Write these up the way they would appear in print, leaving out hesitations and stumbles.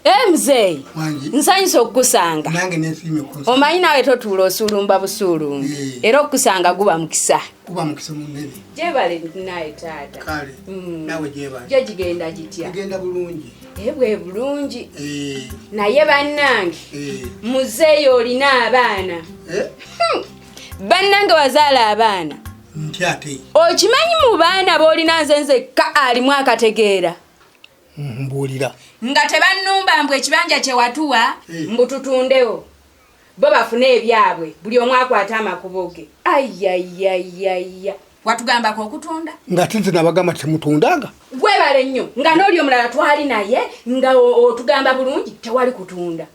Eh, muzeeyi nsanyusa okukusanga. Nange nesiimye okunsanga. Omanyi naawe totuula osuulumba busuulumbi. Eh. Era okukusanga guba mukisa. Guba mukisa munene. Gyebale naye taata. Kale naawe gyebale. Gyo gigenda gitya? Gigenda bulungi. Eh, bwe bulungi. Eh. Naye bannange Eh. muzeeyi olina abaana. Eh. Bannange wazaala abaana. Ntya ate? Okimanyi mu baana b'olina nze nzekka alimu akategeera. Mbuulira. Nga tebannumba mbu ekibanja kye watuwa Eh. mbu tutundewo bo bafune ebyabwe buli omu akwate amakubo ge. Ayayayaya, watugambako okutunda? Nga tinze nabagamba temutundanga. Gwebale nnyo nga n'oli omulala twali naye nga otugamba bulungi tewali kutunda,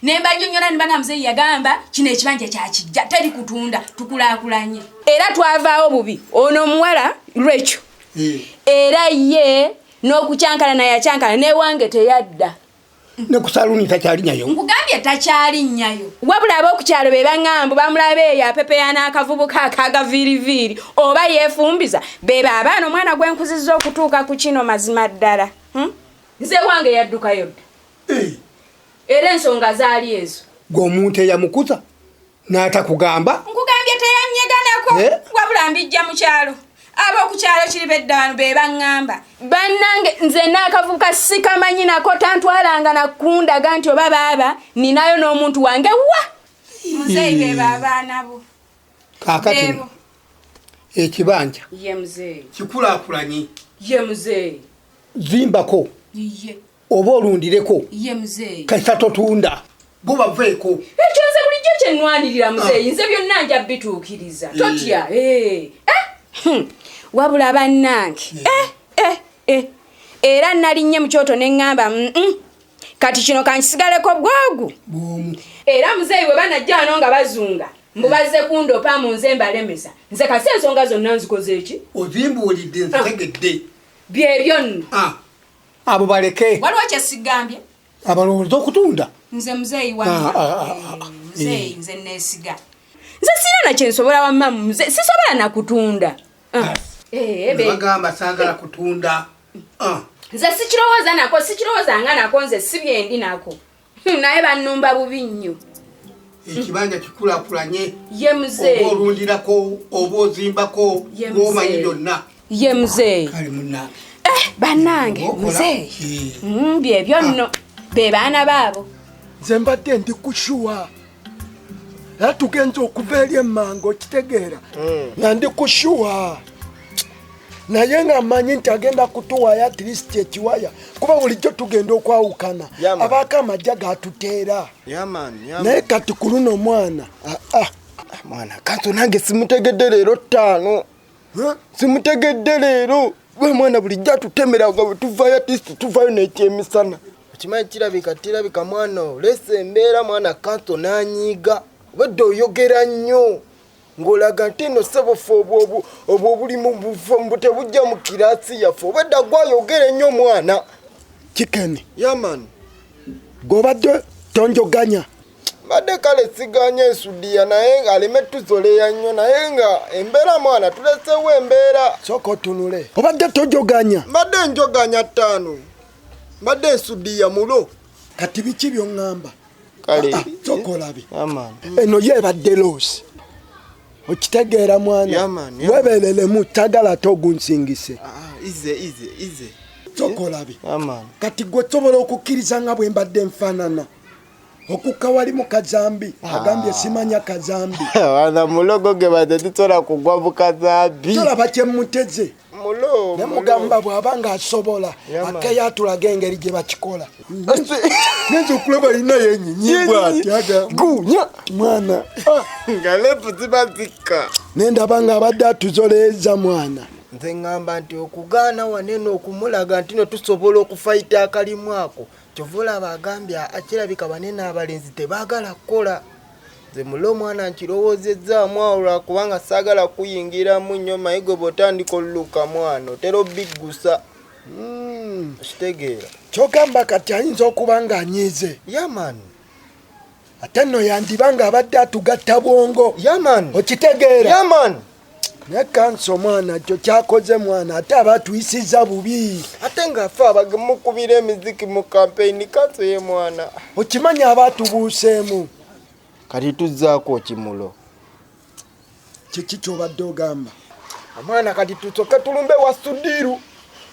Nemba nnyonnyola ne bagamba muzeeyi yagamba kino ekibanja kyakijja teri kutunda tukulaakulanye. Era twavaawo bubi ono omuwala lwekyo. Eh. Era ye n'okukyankala naye akyankala n'ewange teyadda. Ne ku saluuni takyalinyayo. Nkugambye takyalinyayo. Wabula ab'okukyalo be baŋŋamba bamulaba eyo apepeya n'akavubuka akagaviiriviiri oba yeefumbiza beba abaana omwana gwe nkuzizza okutuuka ku kino mazima ddala. Nze wange yaddukayo dda. Eh. Era ensonga zaali ezo. Gwe omuntu eyamukuza n'atakugamba? Nkugambye teyanyeganako. Eh? Wabula mbijja mu kyalo. Ab'okukyalo kiri bedda wano be baŋŋamba. Bannange nze n'akavubuka sikamanyi nako tantwalanga nakundaga nti oba baaba ninayo n'omuntu wange wa. Muzeeyi beba abaana bo. Kaakati Beebo. ekibanja Ye muzeeyi. kikulaakulanye. Ye muzeeyi. Zimbako. Ye. Oba olundireko. Ye muzeeyi. Kasita totunda. Bo baveeko. Ekyo nze bulijjo kye nnwanirira muzeeyi. Nze byonna nja bituukiriza. Totya. Wabula bannange. Era nalinnye mu kyoto ne ŋŋamba, Kati kino kankisigaleko bwogu. Bwomu. Era muzeeyi bwe banajja wano nga bazunga, mbu bazze kundopa mu nze mbalemesa. Nze kasi ensonga zonna nzikoze ki? Ozimbuulidde nzitegedde. Byebyo nno. Abo baleke. Waliwo kye sigambye? Abalowooza okutunda. Nze muzeeyi wange. Muzeeyi nze neesiga. Nze sirina na kye nsobola wamma muze, sisobola na kutunda. Bagamba saagala kutunda. Nze sikirowooza nako, sikirowooza nga nako nze si bye ndi nako. Naye bannumba bubi nnyo. Ekibanja kikulaakulanye. Ye muzeeyi. Oba olundirako, oba ozimbako, Ye gw'omanyi muzeeyi. byonna. Ye muzeeyi. Kale munnange. Bannange, Ng'okola. muzeeyi. Byebyo nno. Be baana baabo. Nze mbadde ndi kushuwa. Era tugenze okuva eri emmanga okitegeera. Nga ndi kushuwa. Naye nga mmanyi nti agenda kutuwaayo at least ekiwaya. Kuba bulijjo tugenda okwawukana. Abaako amajja gatuteera. Naye kati ku luno mwana. Mwana, kanso nange simutegedde leero 5. Simutegedde leero. Gwe mwana bulijjo atutemera nga bwe tuvaayo at least tuvaayo n'ekyemisana. Okimanyi kirabika tirabika mwana olese embeera mwana kanso n'anyiiga. Obadde oyogera nnyo. Ng'olaga nti eno ssebo ffe obwo obulimu mbu tebujja mu kiraasi yaffe. Obadde gwayogera ennyo mwana. Kikeni. Yeah, man. Gw'obadde tonjoganya. Mbadde kale siganya ensudiya naye ng'aleme tuzoleya nnyo naye nga embeera mwana tulesewo embeera. Sooka otunule. Obadde tojoganya. Mbadde njoganya 5. Mbadde ensudiya mulo. Kati biki by'oŋŋamba? Kale. Sooka olabe. Yeah, man. Eno ye ebadde loosi. Okitegeera mwana. Yeah, man, yeah, man. Weebereremu tagala ate ogunsingise. Ize, ize, ize. Sooka olabe. Yeah, man. Kati gwe tosobola okukkiriza nga bwe mbadde nfaanana. Okukka wali mu kazambi, agambye simanya kazambi. Wana mulogo ge badde tusobola kugwa mu kazambi. Tolaba kye mmuteze. Mulo, Ne mulo. mugamba bw'aba ng'asobola, Yeah, man. ate yatulaga engeri gye bakikola. Ngenza okulaba alina yennyinyi bw'ati, aga, Gunya. Mwana. Nga lepu ziba zikka. Ne ndaba ng'abadde atuzoleeza mwana. Nze ŋŋamba nti okugaana wano eno okumulaga nti no tusobola okufayita akalimu ako. Kyova olaba agambye akirabika banene abalenzi tebaagala kukola. Nze mule omwana nkirowoozezzaamu awo lwakubanga saagala kuyingiramu nnyo maye gwe bw'otandika oluluka mwana otera obiggusa. Okitegeera. Ky'ogamba kati ayinza okuba ng'anyiize. Yeah, man. Ate nno yandiba ng'abadde atugatta bwongo. Yeah, man. Okitegeera. Yeah, man. Naye kanso omwana kyo kyakoze mwana ate aba atuyisizza bubi. Ate ng'afe abamukubira emiziki mu kampeyini kanso ye mwana. Okimanyi aba atubuuseemu. Kati tuzzaako kimulo. Kiki ky'obadde ogamba? Omwana kati tusooke tulumbe wa Sudiru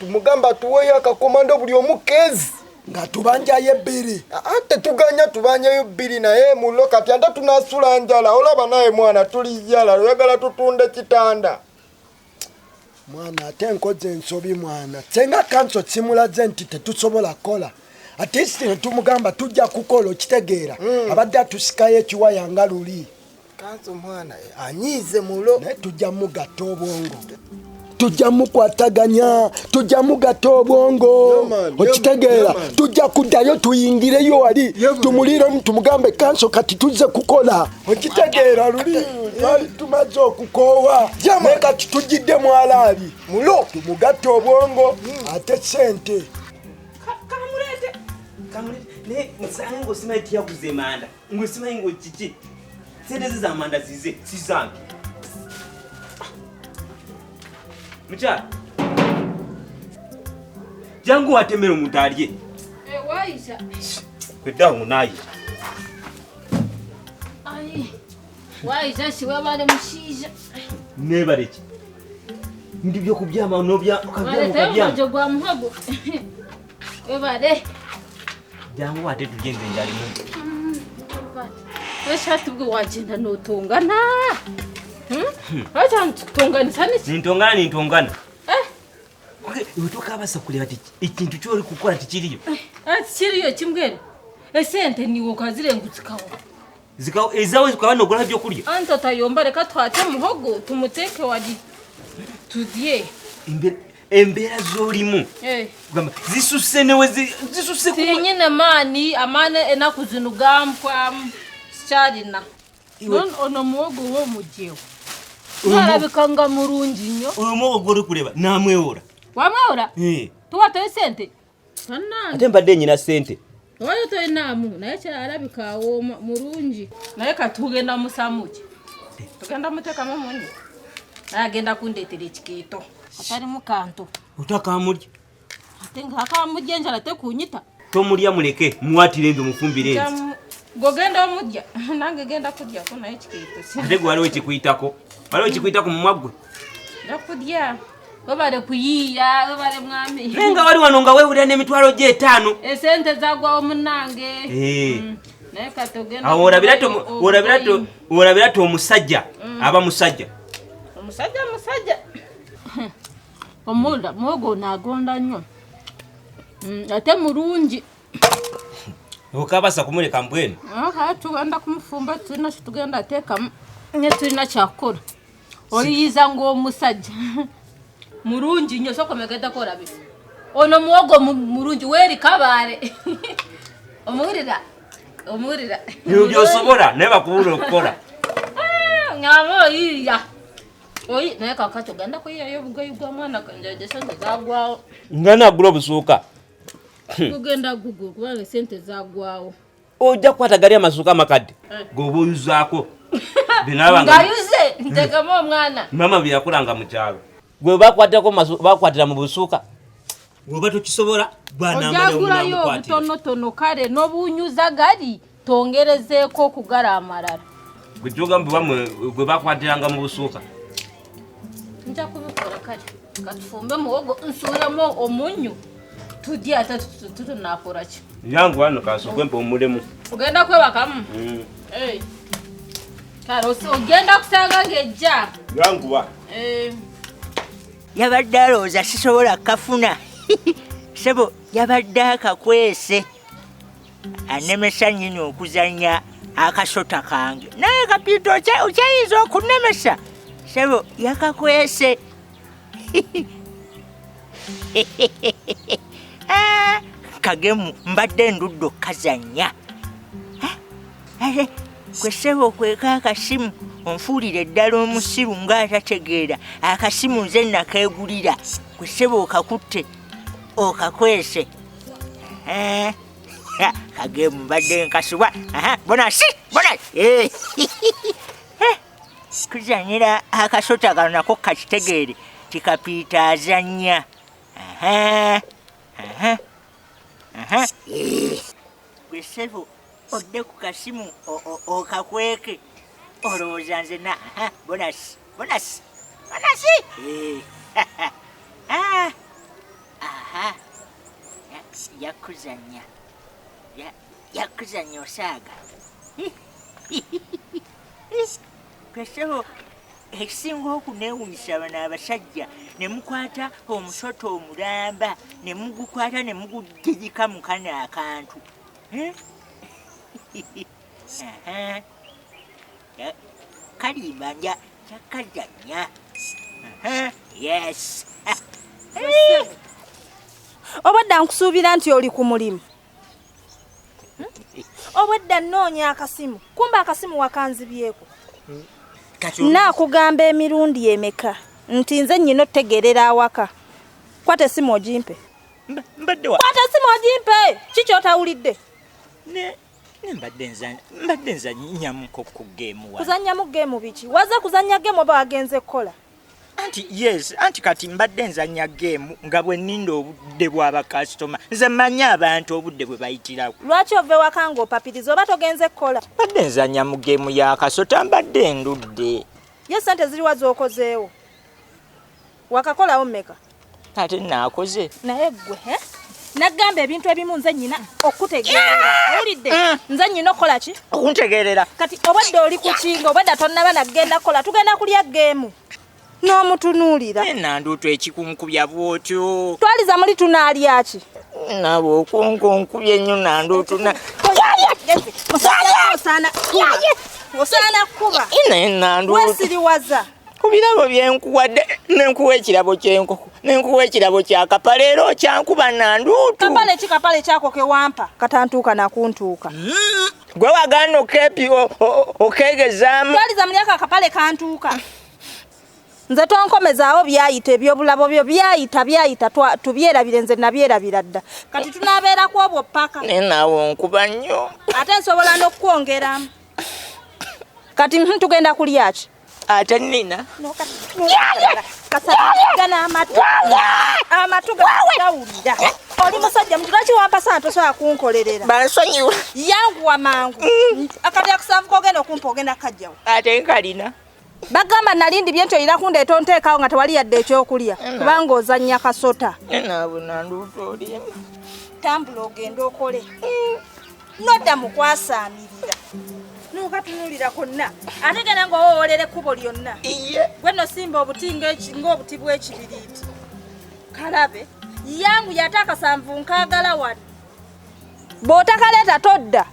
tumugamba atuweeyo akakomando buli omu keezi. Nga tubanjayo ebbiri. Ate tuganya tubanjayo bbiri naye mulo kati ate tunasula njala olaba naye mwana tuli njala oyagala tutunde kitanda. Mwana ate nkoze ensobi mwana. Senga kanso simulaze nti tetusobola kukola. Ate si tumugamba tujja kukola okitegeera. Abadde atusikayo ekiwaya nga luli. Kanso mwana anyiize mulo. Naye tujja mugatta obwongo. Tujja mukwataganya, tujja mugatta obwongo. Okitegeera, tujja kuddayo tuyingireyo wali tumuliremu tumugambe kanso kati tuzze kukola. Okitegeera luli twali tumaze okukoowa naye kati tujjidde mwalaali. Mulo tumugatte obwongo ate ssente. Kamulete. Kamulete. Naye nsange ng'osimanyi tiyaguza emanda. Ng'osimanyi ng'okiki. Ssente ze z'amanda zize si zange. Mukyala, jangu watemere omuntu alye. Waisha. Kweddawo naayita. Ai, waisha si wabale mushiija. Neebale ki? Ndi byokubyama n'obya okabyama. Omujo gwa muhogo. Webale. Jangu ate tugenze enjala emu. Weshati bwe wagenda n'otongana. Wacha ntutonganisa niki? Nintongana. Okay, utoka kuleba ekintu ky'oli kukola tikiriyo. Tikiriyo kimbwene. Esente niwe okazirenguzikawo. Zikawo ezawe zikaba nogula byokulya. Anti tayomba reka twate muhogo tumuteke wali tudye. Embeera z'olimu. Kugamba zisuse newe zisuse ku. Tinyine maani amane enaku zino gampwamu sikyalina. Ono muhogo wo mujewo. Nalabika nga mulungi nnyo. Oyo muhogo gw'oli kuleba namwewora. Wamwewora? Tuwatayo ssente? Ate mbadde nnyina ssente. Oyo tolinaamu naye kyalabika awooma mulungi. Naye kati tugenda musaamu ki? Tugenda muteekamu omunyu. Naye agenda kundeetera ekikeeto. Atalimu kantu. Otakamulya. Ate ng'akamulya enjala tekunyita. Tomulya muleke muwatire nze mufumbire nze. Gogenda omulya nange genda kulyako naye ekikeeto. Ate gwe waliwo ekikuyitako. Waliwo ekikuyitako mu mumwa gwe. Nja kulya. Webale kuyiiya, webale mwami. Naye nga wali wano nga weewulira n'emitwalo gy'etaano. Esente zagwawo munnange. Naye kati ogenda. Awo olabira ti omusajja aba musajja. Omusajja musajja. Omulda muwogo naagonda nnyo. Ate mulungi. Okabasa kumuleka mbwenu. Tugenda kumufumba tulina kyetugenda ateekamu ne tulina kyakukola. Oliyiza ng'omusajja. Mulungi nnyo sooka omegeddeko olabe. Ono muwogo mulungi weeri kabaale. Omuwulira? Omuwulira? Ebyo by'osobola naye bakubula okukola. Ng'aba oyiiya. Oyi naye kaakati ogenda kuyiiyayo obugoyi bwa mwana kanjaaje ssente zaggwawo. Nga naagula obusuuka. Gugenda gugwo kubanga ssente zaggwawo. Ojja kukwata gali amasuuka amakadde g'oba oyuzaako. Ngayuze nteekamu omwana. Maama bye yakolanga mu kyalo. Gwe bakwatirako bakwatira mu busuuka. Bw'oba tokisobola ojagulayo obutonotono kale n'obunyuza gali tongerezeeko okugala amalala. Gwe ky'ogamba gwe bakwatiranga mu busuuka. Nja kubikola kale katufumbe muwogo nsuulemu omunyu tudye ate tunakola ki? Yangu wano kansooke mpe omulemu. Ogenda kwebakamu? Kale ogenda kusanga ng'ejja. Yanguwa. Yabadde alowooza sisobola kafuna. Ssebo yabadde akakwese. Anemesa nnyini okuzannya akasota kange. Naye Kapiito okyayinza okunnemesa. Ssebo yakakwese. Kagemu mbadde ndudde okukazannya. Gwe ssebo okweka akasimu onfuulire ddala omusiru ng'atategeera. Akasimu nze nakeegulira. Gwe ssebo okakutte okakwese. Kagemu mbadde nkasubwa. Bonasi, bonasi. Kuzanyira akasota kano nako kakitegeere tikapiita azannya. Aha. Aha. Aha. Gwe ssebo odde ku kasimu okakweke olowooza nze na aha bonasi bonasi bonasi. Ah. Aha. Yakuzannya. Yakuzannya osaaga. Gwe ekisinga okuneewunyisa bano abasajja ne mukwata omusota omulamba ne mugukwata ne mugujjijika mu kano akantu. Kalimba nja kyakazannya. Yes. Obadda nkusuubira nti oli ku mulimu. Obadda nnoonya akasimu, kumba akasimu wakanzibyeko. Naakugamba emirundi emeka nti nze nnyina otegeerera awaka. Kwata essimu ogimpe. Mbadde wa Kwata essimu ogimpe! Ki ky'otawulidde? Ne mbadde nzannyamuko ku geemu wano. Kuzannyamu geemu biki? Wazze kuzannya geemu oba wagenze kukola? Anti yes, anti kati mbadde nzannya geemu nga bwe nninda obudde bw'abakasitoma. Nze mmanyi abantu obudde bwe bayitirako. Lwaki ova ewaka ng'opapiriza oba togenze kukola? Mbadde nzannya mu geemu y'akasota mbadde ndudde. Ye ssente ziriwa z'okozeewo? Wakakolawo mmeka? Ate naakoze. Naye ggwe, Nagamba ebintu ebimu nze nnyina okutegeerera. Owulidde? Nze nnyina okukola ki? Okuntegeerera. Kati obadde oli ku ki nga obadde tonnaba nagenda kukola, tugenda kulya geemu. N'omutunuulira. Nanduutu ekikunkubya bw'otyo. Twaliza muli tunaalya ki? Naawe okunkunkubya ennyo nanduutu na. Osaana osaana kuba. Naye nanduutu. Weesiriwaza. Ku birabo bye nkuwadde ne nkuwa ekirabo ky'enkoko ne nkuwa ekirabo kya kapale era okyankuba nanduutu. Kapale ki kapale kyako ke wampa katantuuka nakuntuuka. Gwe wagaana okeepi okeegezaamu. Twaliza muli ako akapale kantuuka. Nze tonkomezaawo byayita ebyobulabo byo byayita byayita tubyerabire nze nabyerabira dda. Kati tunaabeerako obwo ppaka. Naye naawe onkuba nnyo. Ate nsobola n'okukwongeramu. Kati tugenda kulya ki? Ate nnina. Kasagana amatu. Amatu gawulira. Oli musajja muti lwaki wampa ssente tosobola kunkolerera? Bansonyiwe. Yanguwa mangu. Akati akusanvu k'ogenda okumpa ogenda kajjawo. Ate nkalina. Bagamba nali ndibye nti olina kundeeta onteekawo nga tewali yadde ekyokulya kubanga ozannya kasota. Naawe nanduutu olimba. Tambula ogende okole. Nodda mu kwasaamirira. N'okatunuulira konna. Ate genda ng'owoowolera ekkubo lyonna. Gwe nno simba obuti ng'obuti bw'ekibiriiti. Kalabe. Yangu yate akasanvu nkaagala wano. Bw'otakaleeta todda.